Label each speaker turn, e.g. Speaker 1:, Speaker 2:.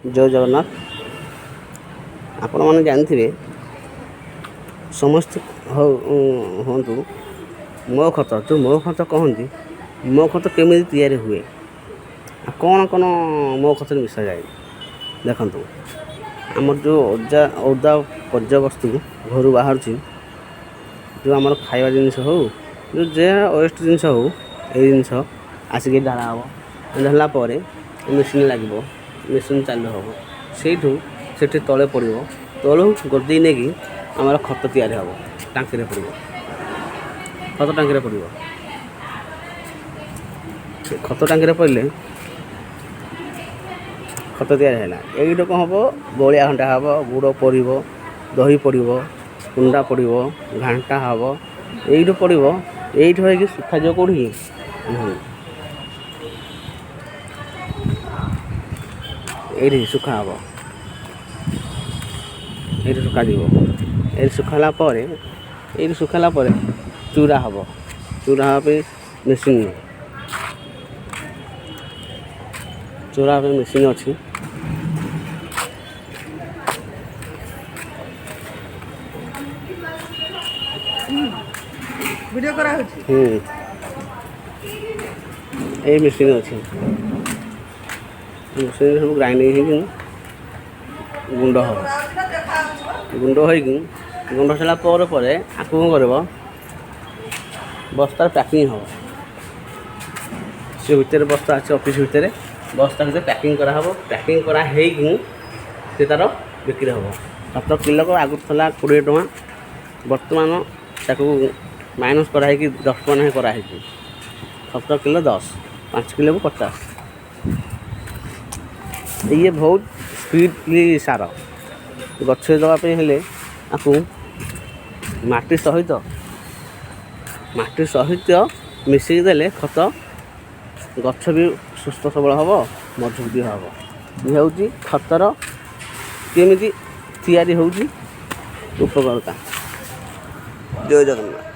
Speaker 1: ଜୟ ଜଗନ୍ନାଥ। ଆପଣମାନେ ଜାଣିଥିବେ ସମସ୍ତେ ହଉ ହୁଅନ୍ତୁ, ମୋ ଖତ ଯେଉଁ ମୋ ଖତ କହନ୍ତି, ମୋ ଖତ କେମିତି ତିଆରି ହୁଏ ଆଉ କ'ଣ କ'ଣ ମୋ ଖତରେ ମିଶାଯାଏ? ଦେଖନ୍ତୁ, ଆମର ଯେଉଁ ଓଦା ବର୍ଜ୍ୟବସ୍ତୁ ଘରୁ ବାହାରୁଛି, ଯେଉଁ ଆମର ଖାଇବା ଜିନିଷ ହେଉ, ଯେଉଁ ଯାହା ୱେଷ୍ଟ ଜିନିଷ ହେଉ, ଏଇ ଜିନିଷ ଆସିକି ଢଳା ହେବ। ଢାଳିଲା ପରେ ମେସିନ୍ ଲାଗିବ, ମେସିନ୍ ଚାଲୁ ହେବ। ସେଇଠୁ ସେଠି ତଳେ ପଡ଼ିବ, ତଳୁ ଗଦେଇ ନେଇକି ଆମର ଖତ ତିଆରି ହେବ। ଟାଙ୍କିରେ ପଡ଼ିବ ଖତ, ଟାଙ୍କିରେ ପଡ଼ିବ ଖତ। ଟାଙ୍କିରେ ପଡ଼ିଲେ ଖତ ତିଆରି ହେଲା। ଏଇଠୁ କ'ଣ ହେବ? ଗୋଳିଆ ଘଣ୍ଟା ହେବ, ଗୁଡ଼ ପଡ଼ିବ, ଦହି ପଡ଼ିବ, କୁଣ୍ଡା ପଡ଼ିବ, ଘାଣ୍ଟା ହେବ, ଏଇଠୁ ପଡ଼ିବ। ଏଇଠୁ ହେଇକି ଶୁଖାଯିବ। କେଉଁଠି? ଏଇଠି ଶୁଖା ହେବ, ଏଇଠି ଶୁଖାଯିବ। ଏଇଠି ଶୁଖାଲା ପରେ, ଏଇଠି ଶୁଖାଲା ପରେ ଚୁରା ହେବ। ଚୁରା ହେବା ପାଇଁ ମେସିନ୍, ଚୁରା ହେବା ପାଇଁ ମେସିନ୍ ଅଛି।
Speaker 2: ଭିଡ଼ିଓ କରାହେଉଛି।
Speaker 1: ହୁଁ, ଏଇ ମେସିନ୍ ଅଛି। ମେସିନ୍ ସବୁ ଗ୍ରାଇଣ୍ଡିଙ୍ଗ ହେଇକି ଗୁଣ୍ଡ ହେବ।
Speaker 2: କରାହେଉଛି ନା ଦେଖାହେଉଛି ବା?
Speaker 1: ଗୁଣ୍ଡ ହେଇକି, ଗୁଣ୍ଡ ସାରିଲା ପରେ ପରେ ଆକୁ କ'ଣ କରିବ? ବସ୍ତାରେ ପ୍ୟାକିଂ ହେବ। ସେ ଭିତରେ ବସ୍ତା ଅଛି, ଅଫିସ୍ ଭିତରେ ବସ୍ତା ଭିତରେ ପ୍ୟାକିଂ କରାହେବ। ପ୍ୟାକିଂ କରା ହେଇକି ସେ ତା'ର ବିକ୍ରି ହେବ। ଖତ କିଲୋକୁ ଆଗରୁ ଥିଲା 20 ଟଙ୍କା, ବର୍ତ୍ତମାନ ତାକୁ ମାଇନସ୍ କରାହେଇକି 10 ଟଙ୍କା ଲେଖାଏଁ କରାହେଇଛି। ଖତ କିଲୋ 10, 5 କିଲୋକୁ 50। ଇଏ ବହୁତ ସ୍ପିଡ଼ଲି ସାର। ଗଛରେ ଦେବା ପାଇଁ ହେଲେ ଆକୁ ମାଟି ସହିତ ମିଶେଇକି ଦେଲେ ଖତ ଗଛ ବି ସୁସ୍ଥ ସବଳ ହେବ, ମଜବୁତ ବି ହେବ। ଇଏ ହେଉଛି ଖତର କେମିତି ତିଆରି ହେଉଛି, ଉପକାରିତା। ଜୟ ଜଗନ୍ନାଥ।